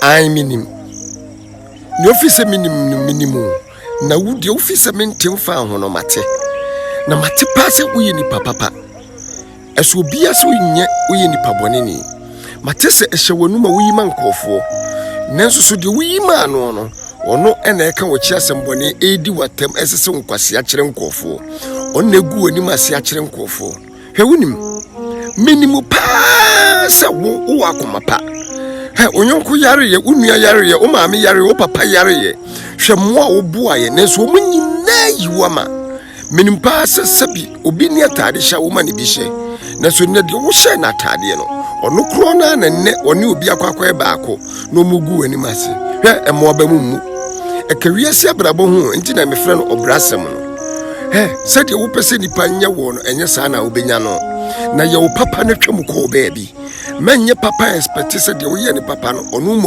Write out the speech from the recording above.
Ae, menim. Nea ofi sɛ menim no, menim o. Na wo deɛ wofi sɛ mente mfaa ho no, mate. Na mate paa sɛ woyɛ nipa papa. Ɛso obiara sɛ wonyɛ woyɛ nipa bɔne ni. Mate sɛ ɛhyɛ w'anum a woyi ma nkurɔfoɔ. Nanso so deɛ woyi maa no no, ɔno na ɛka w'akyi asɛm bɔne, ɛredi w'atam, ɛsese wo nkwasea kyerɛ nkurɔfoɔ. Ɔno na ɛgu w'anim ase akyerɛ nkurɔfoɔ. Hwɛ, wonim, menim paa sɛ wo wowɔ akoma pa. Hwɛ, wo yɔnko yareyɛ, wo nua yareyɛ, wo maame yareyɛ, wo papa yareyɛ. Hwɛ mmoa a woboaeɛ, nanso wɔn nyinaa yi wo ama. Menim paa sɛ sɛbi obi ni ataade hyɛ a woma ne bi hyɛ. Nanso nnɛ deɛ wohyɛɛ no ataadeɛ no, ɔno korɔ no ara na nnɛ ɔne obi akɔ akɔyɛ baako na ɔmu gu w'anim ase. Hwɛ, mmoa ba mu mmu. Ɛka wiase abrabɔ ho nti na mefrɛ no ɔbrasɛm no. Hɛ, sɛdeɛ wopɛ sɛ nnipa nyɛ woɔ no, ɛnyɛ saa na wobɛnya no. Na yɛ wo papa no twam kɔɔ baabi. Mɛnyɛ papa expect sɛ deɛ woyɛ ne papa no, ɔno mmom.